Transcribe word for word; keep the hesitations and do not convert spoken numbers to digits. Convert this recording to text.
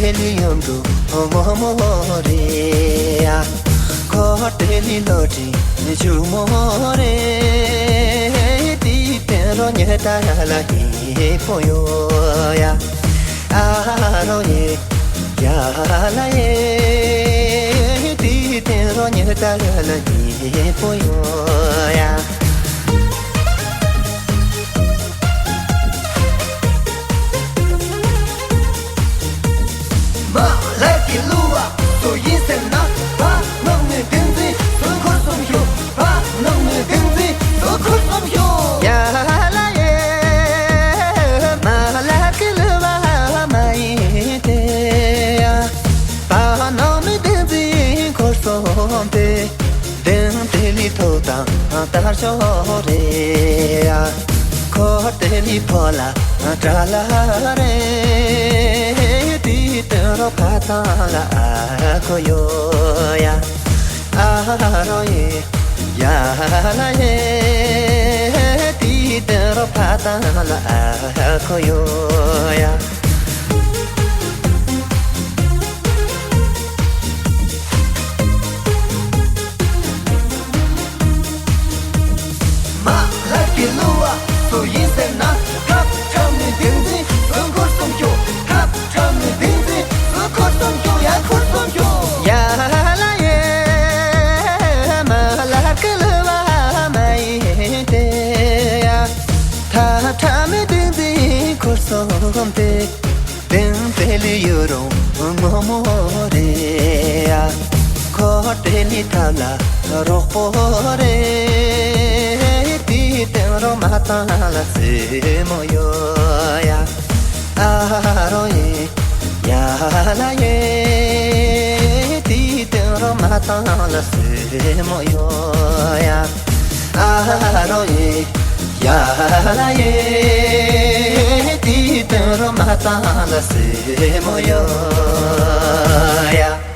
དེ་ལི་ཡོང་དུ་མོ་མོ་རེ་ཡ། ཁོ་དེ་ལི་ལོ་ཏྲི་ཆུ་མོ་རེ། དེ་དེ་རོ་ཉེ་ད་ལ་ཧི་པོ་ཡོ་ཡ། ཨ་རོ་ཡེ་ཡ་ལ་ཡེ། དེ་དེ་རོ་ཉེ་ད་ལ་ཧི་པོ་ཡོ་ཡ། མ་ལགས་ཀྱི་གླུ་བ་སུ་ཡིན་ཟེར་ན། བ་ནང་མི་བདེན་འཛིན་སུ་འཁོར་སོང་ཤོག་བ་ནང་མི་བདེན་འཛིན་སུ་འཁོར་སོང་ཤོག་ཡ་ལ་ཡེ། མ་ལགས་ཀྱི་གླུ་བ་མ་ཡིན་ཏེ། བ་ནང་མི་བདེན་འཛིན་འཁོར་སོང་སྟེ། དེང་དེ་ལི་ཐོག་དང་དར་ཤོག་རེ་ཡ། ཁོ་དེ་ལི་ཕོ་ལ་དྲ་ལ་རེ། དེ་དེ་རོ་ཕ་ཐང་ལ་ཨ་ཁོ་ཡོ་ཡ། ཨ་རོ་ཡེ་ཡ་ལ་ཡེ། དེ་དེ་རོ་ཕ་ཐང་ལ་ཨ་ཁོ་ཡོ་ཡ། མ་ལགས་ཀྱི་གླུ་བ་སུ་ཡིན་ཟེར་ན། ཁབ་ཁྲ་མི་བདེན་འཛིན་སུ་འཁོར་སོང་ཤོག་ཁབ་ཁྲ་མི་བདེན་འཛིན་སུ་འཁོར་སོང་ཤོག་ཡ་འཁོར་སོང་ཤོག་ཡ་ལ་ཡེ། མ་ལགས་ཀྱི་གླུ་བ་མ་ཡིན་ཏེ་ཡ། ཐབས་ཁྲ་མི་བདེན་འཛིན་འཁོར་སོང་སྟེ། དེང་དེ་ལི་ཡོ་རོང་ངོ་མོ་རེ་ཡ། ཁོ་དེ་ལི་ཐབས་ལ་རོགས་པོ་རེ། དེ་དེང་རོ་མ་ཐང་ལ་སེ་མོ་ཡོ་ཡ། ཨ་རོ་ཡེ་ཡ་ལ་ཡེ། དེ་དེང་རོ་མ་ཐང་ལ་སེ་མོ་ཡོ་ཡ། ཨ་རོ་ཡེ་ཡ་ལ་ཡེ། དེ་དེང་རོ་མ་ཐང་ལ་སེ་མོ་ཡོ་ཡ།